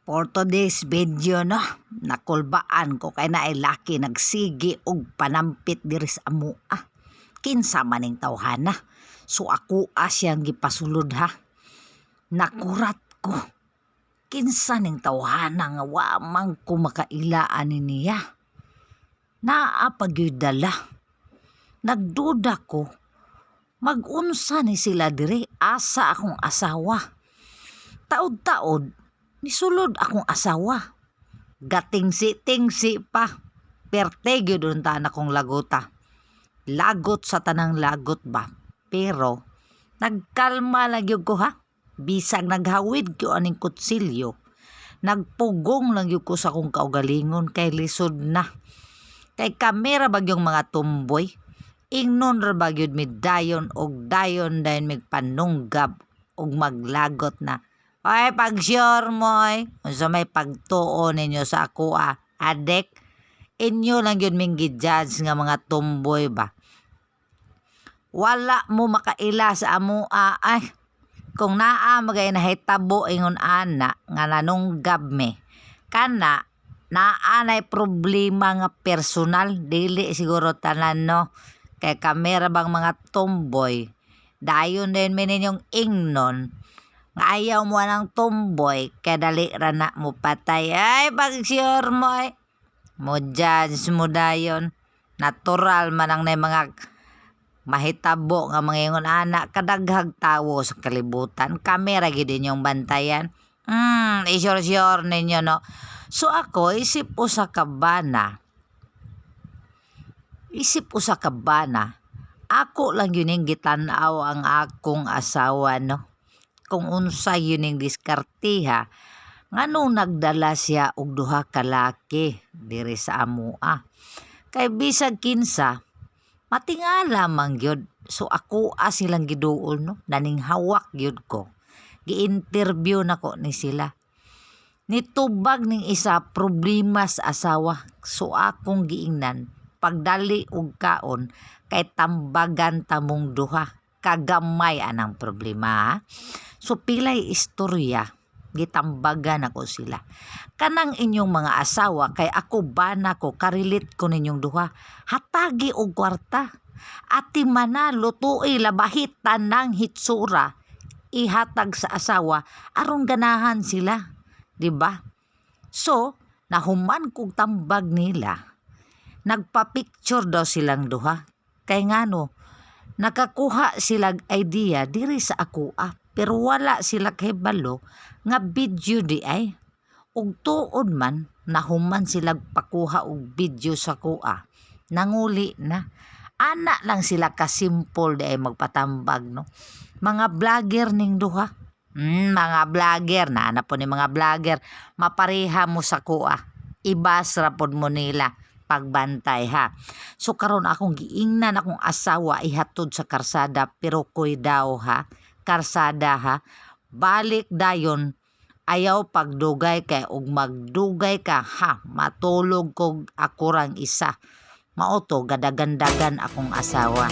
For today's video, no, nakulbaan ko kay naay laki nagsigi og panampit diri sa amoa. Kinsa man ning tawhana? So ako siyang gipasulod, ha. Nakurat ko. Kinsa ning tawhana nga wa man ko makaila ani niya? Naa pa gyud dala. Nagduda ko. Mag-unsa ni sila diri? Asa akong asawa? Taod-taod, nisulod akong asawa. Gatingsi-tingsi pa. Perte gyud unta na kong lagota. Lagot sa tanang lagot ba? Pero nagkalma lang gyud ko, ha. Bisag naghawid gyud aning kutsilyo. Nagpugong lang gyud ko sa akong kaugalingon kay lisod na. Kay kamera ba yung mga tumboy? Ingnon ra ba gyud mi dayon og dayon dayon mig panunggab og maglagot na. Ay, pag sure mo ay, unsa may pagtuo ninyo sa ako ah, adek, inyo lang yun ming gi-judge nga mga tumboy ba. Wala mo makaila sa amoa ay. Kung naa magay nahitabo ingon ana nga nanunggab mi. Kana naa nay problema nga personal, dili siguro tanan, no. Kay kamera bang mga tomboy, dayon din mi ninyong ingnon nga ayaw mo ng tomboy kay dali ra na mo patay. Ay, pag sure mo ay. Mo judge mo dayon. Natural man ang nay mga mahitabo nga mga ingon ana, kadaghag tawo sa kalibutan. Kamera gyud inyong bantayan. I-sure-sure ninyo, no. So ako, isip usa ka bana. Isip usa ka bana. Ako lang yun yung gitan-aw ang akong asawa, no. Kung unsa yun yung diskarteha nganong nagdala siya og duha ka laki diri sa amoa. Kay bisag kinsa, matingala man gyud. So ako silang giduol, no. Naninghawak gyud ko. Gi-interview nako ni sila. Nitubag ning isa, problema sa asawa. So akong giingnan, pagdali og kaon kay tambagan tamong duha. Kagamay anang problema, ha? So pilay istorya, gitambagan ako sila. Kanang inyong mga asawa, kay ako bana ko, ka-relate ko ninyong duha. Hatagi og kwarta. Ati mana lutui, labahi tanang hitsura ihatag sa asawa aron ganahan sila, 'di ba? So, nahuman kog tambag nila. Nagpa-picture daw silang duha. Kay ngano, nakakuha sila idea diri sa ako ah, pero wala sila kahibalo nga video di ay. Ug tuod man, nahuman sila pakuha og video sa kuha. Nanguli na. Ana lang sila kasimple di ay magpatambag, no. Mga vlogger ning duha. Mga vlogger na ana po ni mga vlogger, mapareha mo sa kuha. Ibas ra pod mo nila pagbantay, ha. So karon akong giingnan akong asawa ihatod sa karsada, pero koy daw ha. Karsada, ha. Balik dayon, ayaw pagdugay kay og magdugay ka, ha, matulog kog ako rang isa. Mao to gadagandagan akong asawa.